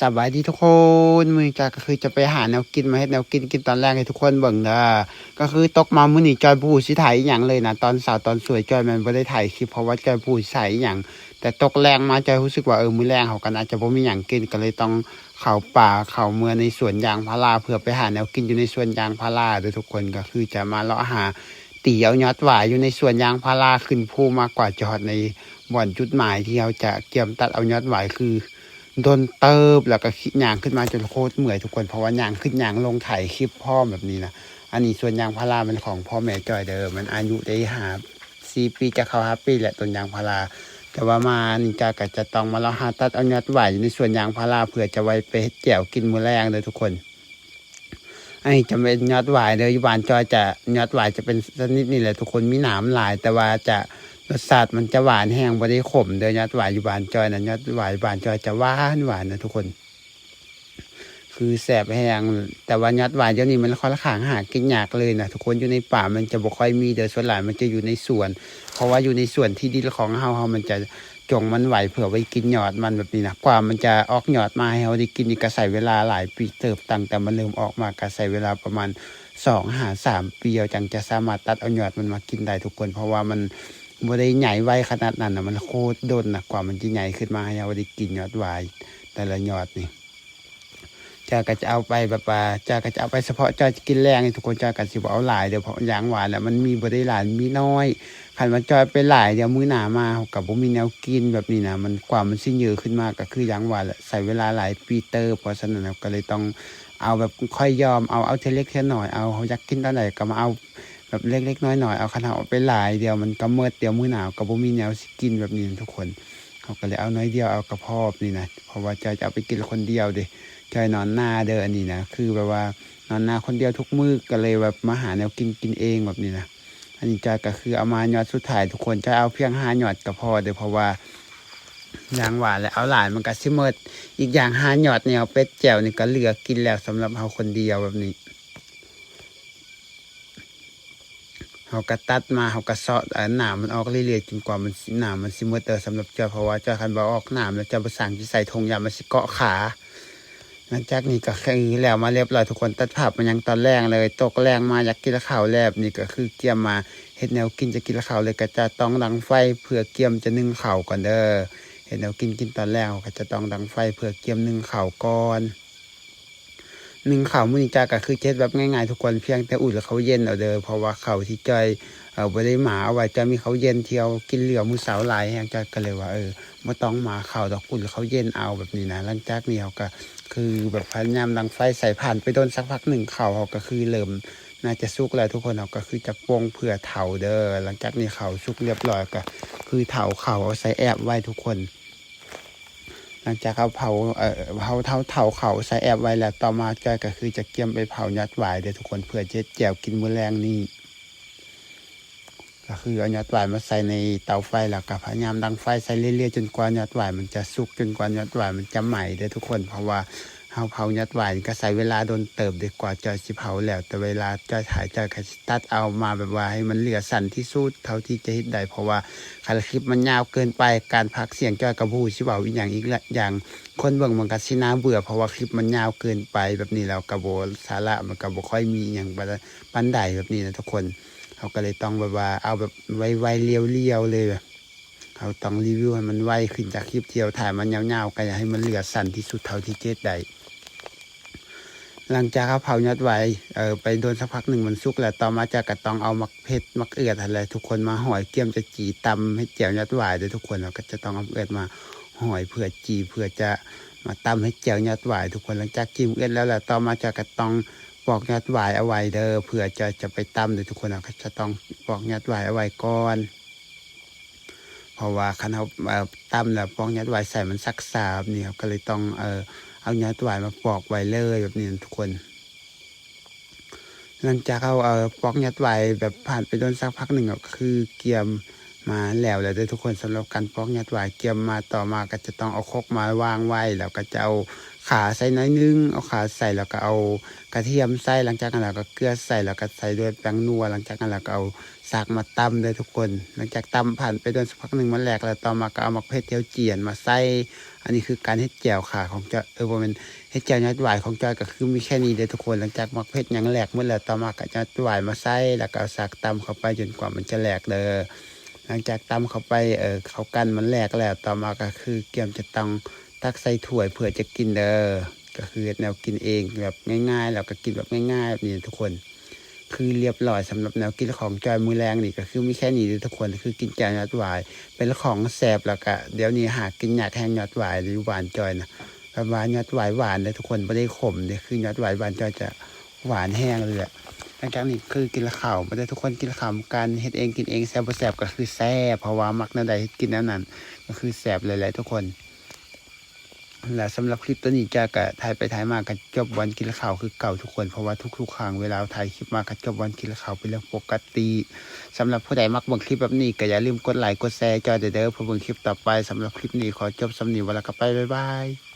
ສະບາຍດີທຸກຄົນ, ມື້ນີ້ຈ້ອຍກໍຄືຈະໄປຫາແນວກິນມາເຮັດແນວກິນກິນຕອນແລງໃຫ້ທຸກຄົນເບິ່ງເດີ. ກໍຄືຕົກມາມື້ນີ້ຈ້ອຍບໍ່ຮູ້ຊິຖ່າຍອີ່ຫຍັງເລີຍນະ, ຕອນເຊົ້າຕອນສວຍຈ້ອຍແມ່ນບໍ່ໄດ້ຖ່າຍຄລິບ ເພາະວ່າຈ້ອຍບໍ່ຮູ້ຊິຖ່າຍອີ່ຫຍັງ. ແຕ່ຕົກແລງມາຈ້ອຍຮູ້ສຶກວ່າ ເອີ ມື້ແລງເຮົາກໍອາດຈະບໍ່ມີຫຍັງກິນ ກໍເລີຍຕ້ອງເຂົ້າປ່າ ເຂົ້າເມືອງໃນສວນຢາງພາລາ ເພື່ອໄປຫາແນວກິນຢູ່ໃນສວນຢາງພາລາເດີທຸກຄົນ. ກໍຄືຈະມາເລາະຫາຕີເອົາຍອດຫວາຍຢູ່ໃນສວນຢາງພາລາ ຂຶ້ນພູມາກວ່າຈະຮອດໃນບ່ອນຈຸດໝາຍທີ່ເຮົາຈະກຽມຕັດເອົາຍອດຫວາຍ ຄື ດົນເຕີບ ແລ້ວກໍຂີ່ ຍ່າງຂຶ້ນມາຈົນໂຄດເມື່ອຍທຸກຄົນ ເພາະວ່າຍ່າງຂຶ້ນຍ່າງລົງ ຖ່າຍຄລິບພ້ອມແບບນີ້ນະ. ອັນນີ້ສວນຢາງພາລາແມ່ນຂອງພໍ່ແມ່ຈ້ອຍເດີ, ມັນອາຍຸໄດ້ຫ້າ ສີ່ປີ ຈະເຂົ້າຫ້າປີແລ້ວ ຕົ້ນຢາງພາລາ. ແຕ່ວ່າມານີ້ຈ້ອຍກໍຈະຕ້ອງມາເລາະຫາຕັດເອົາຍອດຫວາຍຢູ່ໃນສວນຢາງພາລາ ເພື່ອຈະໄວ້ໄປເຮັດແຈ່ວກິນມື້ແລງເດີທຸກຄົນ. ອັນນີ້ຈະເປັນຍອດຫວາຍເດີ, ຢູ່ບ້ານຈ້ອຍຈະ ຍອດຫວາຍຈະເປັນຊະນິດນີ້ແຫຼະທຸກຄົນ, ມີໜາມຫຼາຍ ແຕ່ວ່າຈະ ລົດຊາດມັນຈະຫວານແຮງ ບໍ່ໄດ້ຂົມເດີ. ຍອດຫວາຍຢູ່ບ້ານຈ້ອຍນະ, ຍອດຫວາຍບ້ານຈ້ອຍຈະຫວານໆນະທຸກຄົນ, ຄືແຊບແຮງ. ແຕ່ວ່າຍອດຫວາຍດຽວນີ້ມັນຂ້ອນຂ້າງຫາກິນຍາກເລີຍນະທຸກຄົນ, ຢູ່ໃນປ່າມັນຈະບໍ່ຄ່ອຍມີເດີ, ສ່ວນຫຼາຍມັນຈະຢູ່ໃນສວນ ເພາະວ່າຢູ່ໃນສວນທີ່ດິນຂອງເຮົາ ເຮົາ ມັນຈະ ຈົ່ງມັນໄວ້ເພື່ອໄວ້ກິນຍອດມັນແບບນີ້ນະ. ກວ່າມັນຈະອອກຍອດມາໃຫ້ເຮົາໄດ້ກິນນີ້ກໍໃຊ້ເວລາຫຼາຍປີເຕີບ, ຕັ້ງແຕ່ມັນເລີ່ມອອກມາກໍໃຊ້ເວລາປະມານສອງຫາສາມປີ ເຮົາຈັ່ງຈະສາມາດຕັດເອົາຍອດມັນມາກິນໄດ້ທຸກຄົນ, ເພາະວ່າມັນບໍ່ໄດ້ໃຫຍ່ໄວຂະໜາດນັ້ນນະ, ມັນໂຄດດົນນະ ກວ່າມັນຈະໃຫຍ່ຂຶ້ນມາໃຫ້ເຮົາໄດ້ກິນຍອດຫວາຍແຕ່ລະຍອດນີ້. ຈ້ອຍກໍຈະເອົາໄປແບບວ່າ ຈ້ອຍກໍຈະເອົາໄປສະເພາະຈ້ອຍຈະກິນແລງນີ້ທຸກຄົນ, ຈ້ອຍກໍຊິບໍ່ເອົາຫຼາຍເດີ ເພາະຢ່າງວ່າແຫຼະ ມັນມີບໍ່ໄດ້ຫຼາຍ ມີນ້ອຍ. ຄັນວ່າຈ້ອຍໄປຫຼາຍ ດຽວມື້ໜ້າມາເຮົາກໍບໍ່ມີແນວກິນແບບນີ້ນະ, ມັນ ກວ່າມັນຊິເຍີຂຶ້ນມາກໍຄືຢ່າງວ່າແຫຼະ ໃຊ້ເວລາຫຼາຍປີເຕີບ. ເພາະສະນັ້ນເຮົາກໍເລີຍຕ້ອງເອົາແບບຄ່ອຍຢ່ອມເອົາ ເອົາເທື່ອເລັກເທື່ອນ້ອຍເອົາ, ເຮົາຢາກກິນຕອນໃດກໍມາເອົາແບບເລັກໆນ້ອຍໆເອົາ. ຄັນເຮົາເອົາໄປຫຼາຍ ດຽວມັນກໍໝົດ ດຽວມື້ໜ້າກໍບໍ່ມີແນວຊິກິນແບບນີ້ນະທຸກຄົນ. ເຮົາກໍເລີຍເອົາໜ້ອຍດຽວ ເອົາກະພໍແບບນີ້ນະ ເພາະວ່າຈ້ອຍຈະເອົາໄປກິນຄົນດຽວເດ້. ຈ້ອຍນອນນາເດີ ອັນນີ້ນະ ຄືແບບວ່ານອນນາຄົນດຽວທຸກມື້ ກໍເລີຍແບບມາຫາແນວກິນກິນເອງແບບນີ້ນະ. ອັນນີ້ຈ້ອຍກໍຄືເອົາມາຍອດສຸດທ້າຍທຸກຄົນ, ຈ້ອຍເອົາພຽງຫ້າຍອດກໍພໍເດີ ເພາະວ່າຢ່າງວ່າແຫຼະ ເອົາຫຼາຍມັນກໍຊິໝົດ, ອີກຢ່າງຫ້າຍອດນີ້ເອົາເປັດແຈ່ວນີ້ກໍເຫຼືອກິນແລ້ວ ສຳລັບເຮົາຄົນດຽວແບບນີ້. ເຮົາກໍຕັດມາ ເຮົາກໍເຊາະ ເອີ ໜາມມັນອອກເລື້ອຍໆ ຈົນກວ່າມັນ ໜາມມັນຊິໝົດເດີ ສຳລັບຈ້ອຍ, ເພາະວ່າຈ້ອຍຄັນບໍ່ອອກໜາມແລ້ວ ຈ້ອຍບໍ່ຊ່າງຊິໃສ່ຖົງ ຢ້ານມັນຊິເກາະຂາ. ຫຼັງຈາກນີ້ກໍຄືແລ້ວມາລຽບຮ້ອຍທຸກຄົນ, ຕັດພາບມາຍັງຕອນແລງເລີຍ. ຕົກແລງມາຢາກກິນເຂົ້າແລ້ວ, ນີ້ກໍຄືກຽມມາເຮັດແນວກິນ ຈະກິນເຂົ້າເລີຍ ກໍຈະຕ້ອງດັງໄຟເພື່ອກຽມຈະໜຶ້ງເຂົ້າກ່ອນເດີ. ເຮັດແນວກິນກິນຕອນແລງ ເຮົາກໍຈະຕ້ອງດັງໄຟເພື່ອກຽມໜຶ້ງເຂົ້າກ່ອນ. ໜຶ້ງເຂົ້າມື້ນີ້ຈ້ອຍກໍຄືຈະເຮັດແບບງ່າຍໆທຸກຄົນ, ພຽງແຕ່ອຸ່ນເຂົ້າເຢັນເອົາເດີ ເພາະວ່າເຂົ້າທີ່ຈ້ອຍ ເອີ ບໍ່ໄດ້ໝາເອົາໄວ້, ຈ້ອຍມີເຂົ້າເຢັນທີ່ເຮົາກິນເຫຼືອມື້ເຊົ້າຫຼາຍແຮງ, ຈ້ອຍກໍເລີຍວ່າ ເອີ ບໍ່ຕ້ອງໝາເຂົ້າດອກ, ອຸ່ນເຂົ້າເຢັນເອົາແບບນີ້ນະ. ຫຼັງຈາກນີ້ເຮົາກໍຄືແບບພະຍາຍາມດັງໄຟໃສ່, ຜ່ານໄປດົນສັກພັກໜຶ່ງ ເຂົ້າເຮົາກໍຄືເລີ່ມໜ້າຈະສຸກແລ້ວທຸກຄົນ, ເຮົາກໍຄືຈະປົ່ງເພື່ອເຖົາເດີ. ຫຼັງຈາກນີ້ເຂົ້າສຸກລຽບຮ້ອຍ ກໍຄືເຖົາເຂົ້າເອົາໃສ່ແອບໄວ້ທຸກຄົນ. ຫຼັງຈາກເຮົາເຜົາ ເອີ ເຮົາເຖົາເຂົ້າໃສ່ແອບໄວ້ແລ້ວ, ຕໍ່ມາຈ້ອຍກໍຄືຈະກຽມໄປເຜົາຍອດຫວາຍເດີທຸກຄົນ, ເພື່ອຈະເຮັດແຈ່ວກິນມື້ແລງນີ້. ກໍຄືເອົາຍອດຫວາຍມາໃສ່ໃນເຕົາໄຟ ແລ້ວກໍພະຍາຍາມດັງໄຟໃສ່ເລື້ອຍໆ ຈົນກວ່າຍອດຫວາຍມັນຈະສຸກ, ຈົນກວ່າຍອດຫວາຍມັນຈະໄໝ້ເດີທຸກຄົນ. ເພາະວ່າເຮົາເຜົາຍອດຫວາຍນີ້ກໍໃຊ້ເວລາດົນເຕີບເດ້ ກວ່າຈອຍຊິເຜົາແລ້ວ, ແຕ່ເວລາຈອຍຖ່າຍ ຈອຍກໍຊິຕັດເອົາມາແບບວ່າໃຫ້ມັນເຫຼືອສັ້ນທີ່ສຸດເທົ່າທີ່ຈະເຮັດໄດ້, ເພາະວ່າ ຄັນຄລິບມັນຍາວເກີນໄປ ການພາກສຽງຈ້ອຍກໍບໍ່ຮູ້ຊິເວົ້າອີ່ຫຍັງອີກລະ ຢ່າງຄົນເບິ່ງມັນກໍຊິໜ້າເບື່ອ ເພາະວ່າຄລິບມັນຍາວເກີນໄປແບບນີ້ ແລ້ວກໍບໍ່ ສາລະມັນກໍບໍ່ຄ່ອຍມີອີ່ຫຍັງປານ ປານໃດແບບນີ້ນະທຸກຄົນ. ເຮົາກໍເລີຍຕ້ອງແບບວ່າເອົາແບບໄວໆ ລຽວໆ ເລີຍ, ເຮົາຕ້ອງຣີວິວໃຫ້ມັນໄວຂຶ້ນຈາກຄລິບທີ່ເຮົາຖ່າຍມາຍາວໆ, ກໍຢາກໃຫ້ມັນເຫຼືອສັ້ນທີ່ສຸດເທົ່າທີ່ຈະເຮັດໄດ້. ຫຼັງຈາກເຮົາເຜົາຍອດຫວາຍ ເອີ ໄປດົນສັກພັກໜຶ່ງມັນສຸກແລ້ວ, ຕໍ່ມາຈອຍກໍຕ້ອງເອົາໝາກເຜັດ ໝາກເອືອດຫັ້ນແຫຼະທຸກຄົນ ມາຫອຍ ກຽມຈະຈີ່ຕຳເຮັດແຈ່ວຍອດຫວາຍເດີທຸກຄົນ. ເຮົາກໍຈະຕ້ອງເອົາໝາກເອືອດມາຫອຍເພື່ອຈີ່ ເພື່ອຈະມາຕຳເຮັດແຈ່ວຍອດຫວາຍທຸກຄົນ. ຫຼັງຈາກຈີ່ໝາກເອືອດແລ້ວ ແລ້ວຕໍ່ມາຈອຍກໍຕ້ອງປອກຍອດຫວາຍເອົາໄວ້ເດີ, ເພື່ອຈອຍຈະໄປຕຳເດີທຸກຄົນ. ເຮົາກໍຈະຕ້ອງປອກຍອດຫວາຍເອົາໄວ້ກ່ອນ. ເພາະວ່າຄັນເຮົາ ເອີ ຕຳແລ້ວປອກຍອດຫວາຍໃສ່ມັນຊັກຊ້າແບບນີ້, ເຮົາກໍເລີຍຕ້ອງ ເອີ ເອົາຍອດຫວາຍມາປອກໄວ້ເລີຍແບບນີ້ນະທຸກຄົນ. ຫຼັງຈາກເຮົາ ເອີ ປອກຍອດຫວາຍແບບຜ່ານໄປດົນສັກພັກໜຶ່ງ ກໍຄືກຽມ ມາແລ້ວແຫຼະເດີທຸກຄົນ. ສຳລັບການປອກຍອດຫວາຍ ກຽມມາ ຕໍ່ມາກໍຈະຕ້ອງເອົາຄົກມາວາງໄວ້ ແລ້ວກໍຈະເອົາຂ່າໃສ່ໜ້ອຍໜຶ່ງ ເອົາຂ່າໃສ່ ແລ້ວກໍເອົາກະທຽມໃສ່ ຫຼັງຈາກນັ້ນແລ້ວກໍເກືອໃສ່ ແລ້ວກໍໃສ່ດ້ວຍແປ້ງນົວ ຫຼັງຈາກນັ້ນແລ້ວກໍເອົາສາກມາຕຳເດີທຸກຄົນ. ຫຼັງຈາກຕຳຜ່ານໄປໂດນສັກພັກໜຶ່ງ ມັນແຫຼກແລ້ວ ຕໍ່ມາກໍເອົາໝາກເຜັດແຈ່ວຈຽນມາໃສ່. ອັນນີ້ຄືການເຮັດແຈ່ວຂ່າຂອງຈອຍ ເອີ ບໍ່ແມ່ນ ເຮັດແຈ່ວຍອດຫວາຍຂອງຈອຍກໍຄືມີແຄ່ນີ້ເດີທຸກຄົນ. ຫຼັງຈາກໝາກເຜັດຫຍັງແຫຼກໝົດແລ້ວ ຕໍ່ມາກໍເອົາຍອດຫວາຍມາໃສ່ ແລ້ວກໍເອົາສາກຕຳເຂົ້າໄປຈົນກວ່າມັນຈະແຫຼກເດີ. ຫຼັງຈາກຕຳເຂົ້າໄປ ເອີ ເຂົ້າກັນມັນແຫຼກແລ້ວ ຕໍ່ມາກໍຄືກຽມຈະຕ້ອງຕັກໃສ່ຖ້ວຍເພື່ອຈະກິນເດີ. ກໍຄືເຮັດແນວກິນເອງແບບງ່າຍໆ ແລ້ວກໍກິນແບບງ່າຍໆແບບນີ້ທຸກຄົນ. ຄືລຽບຮ້ອຍສຳລັບແນວກິນຂອງຈອຍມື້ແລງນີ້ ກໍຄືມີແຄ່ນີ້ເດີທຸກຄົນ. ຄືກິນແຈ່ວຍອດຫວາຍ ເປັນຂອງແຊບ ແລ້ວກະດຽວນີ້ຫາກິນຍາກແຮງ ຍອດຫວາຍຢູ່ບ້ານຈອຍນະ. ແບບວ່າຍອດຫວາຍຫວານເດີທຸກຄົນ ບໍ່ໄດ້ຂົມເດ້. ຄືຍອດຫວາຍບ້ານຈອຍຈະຫວານແຮງເລີຍແຫຼະ. ຫຼັງຈາກນີ້ຄືກິນເຂົ້າມາເດີທຸກຄົນ. ກິນເຂົ້ານຳກັນ ເຮັດເອງກິນເອງ ແຊບບໍ່ແຊບກໍຄືແຊບ ເພາະວ່າມັກແນວໃດເຮັດກິນແນວນັ້ນ ກໍຄືແຊບເລີຍແຫຼະທຸກຄົນ. ແລະ ສຳລັບຄລິບໂຕນີ້ຈອຍກະຖ່າຍໄປຖ່າຍມາກະຈົບບ່ອນກິນເຂົ້າຄືເກົ່າທຸກຄົນ ເພາະວ່າທຸກໆຄັ້ງເວລາເຮົາຖ່າຍຄລິບມາກະຈົບບ່ອນກິນເຂົ້າເປັນເລື່ອງປົກກະຕິ. ສຳລັບຜູ້ໃດມັກເບິ່ງຄລິບແບບນີ້ກະຢ່າລືມກົດໄລກົດແຊໃຫ້ຈອຍແດ່ເດີ ເພື່ອເບິ່ງຄລິບຕໍ່ໄປ. ສຳລັບຄລິບນີ້ຂໍຈົບສ່ຳນີ້ ແລ້ວກະໄປ ບາຍບາຍ.